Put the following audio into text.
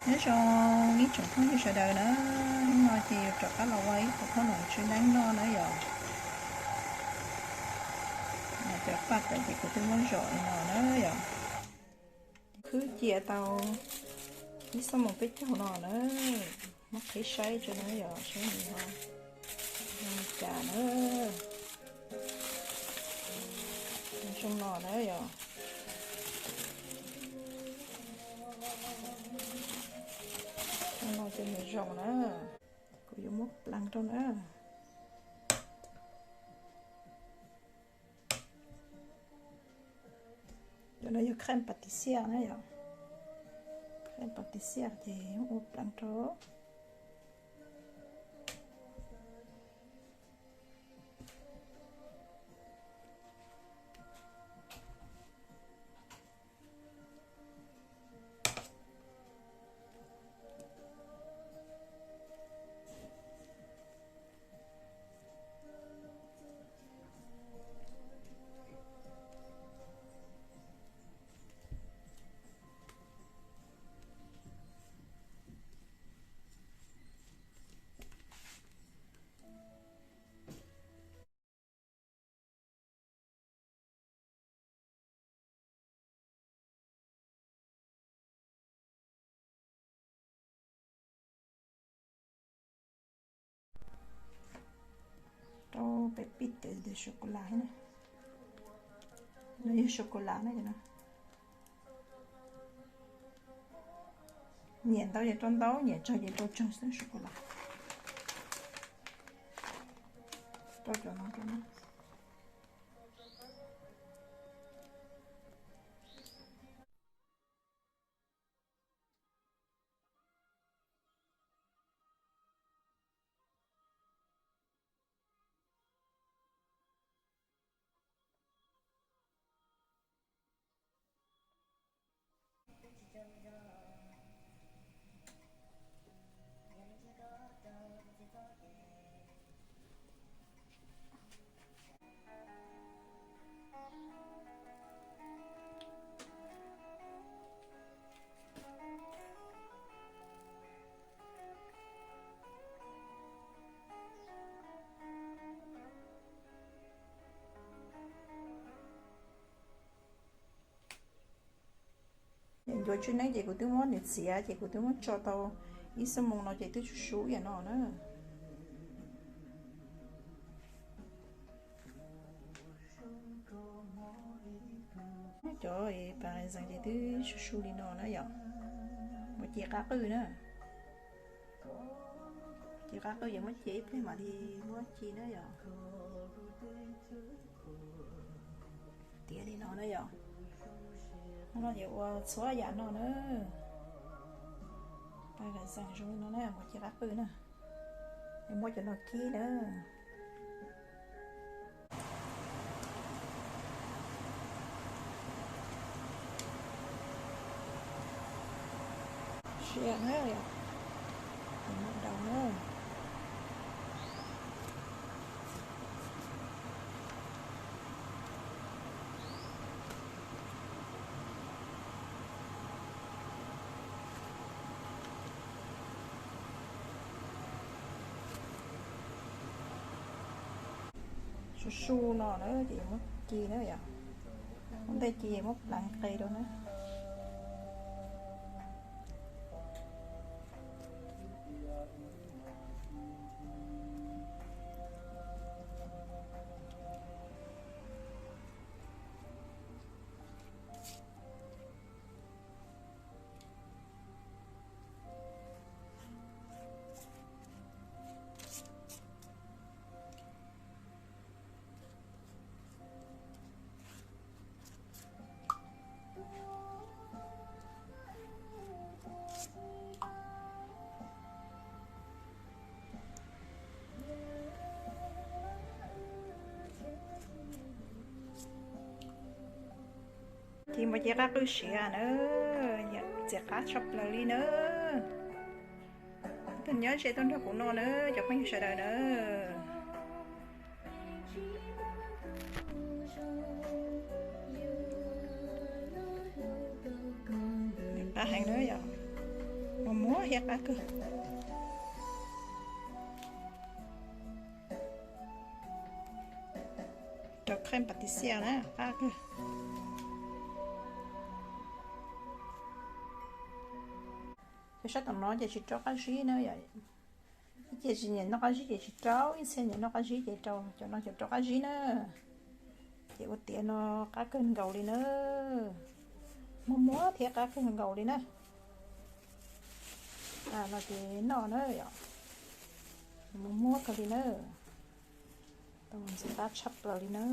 Nyob zoo ib tsoom phooj ywg sawv daws na, hnub no ces yuav rov qab los ua ib qho khaub noom tswb neeb noj na yom. Cov paj tawm ces kuv twb muab zom li no na yom. Khwb cia tau ib xuab moos peb caug no na, muab qhib saib tso na yom, saib nws ho zoo li cas na. Zoo no na yom. Zoo no ces nws zoo na. Kuv yuav muab pleev rau na. Cov no yog kheej pas tis xiaj na yom. Kheej pas tis xiaj ces ua pleev rau. Rau peb pij tes de sô cô la na. No yog sô cô la na. Nyiam ntau ces rau ntau, nyiam tsawg ces rau tsawg xwb sô cô la. Rau cov no rau na. Ncuav tswb neeb ces kuv twb muab nws txiav ces kuv twb muab tso tau ib xuab moos no ces twb tsum su ib yam no na. Cov pas zees ces twb su su li no na yom. Muab ci qab qwj na. Ci qab qwj ces muab cia ib pliag mam li muab ci na yom. Tiav li no na yom. Hnub no ces ua txhua yam no na. Pas zees zoo li no na, muab ci qab qwj na. Es muab cov no kib na. Siab na, muab daus na. Su su no na ces muab ci na yom. Ua ntej ci muab pleev qe rau na. Ci muab ci qab qwj siav na, txiv qab tshaj plaws li na. Tus nyob ze tuaj nrog kuv no na, cov phooj ywg sawv daws na. Qab heev na yom. Muab thiab qab kawg. Rau kheej pas tis xiaj na, qab kawg. Cov sab tom no ces tsis rau qab zib na yom. Ib ce tsis nyiam noj qab zib ces tsis rau, ib txhia nyiam noj qab zib ces rau, cov no cov rau qab zib na. Ces ua tiav no qab kawg nkaus li na. Muab muab thiab qab kawg nkaus li na. No ces noj na yom. Muab muab kawg li na. Tau ntxim qab tshaj plaws li na.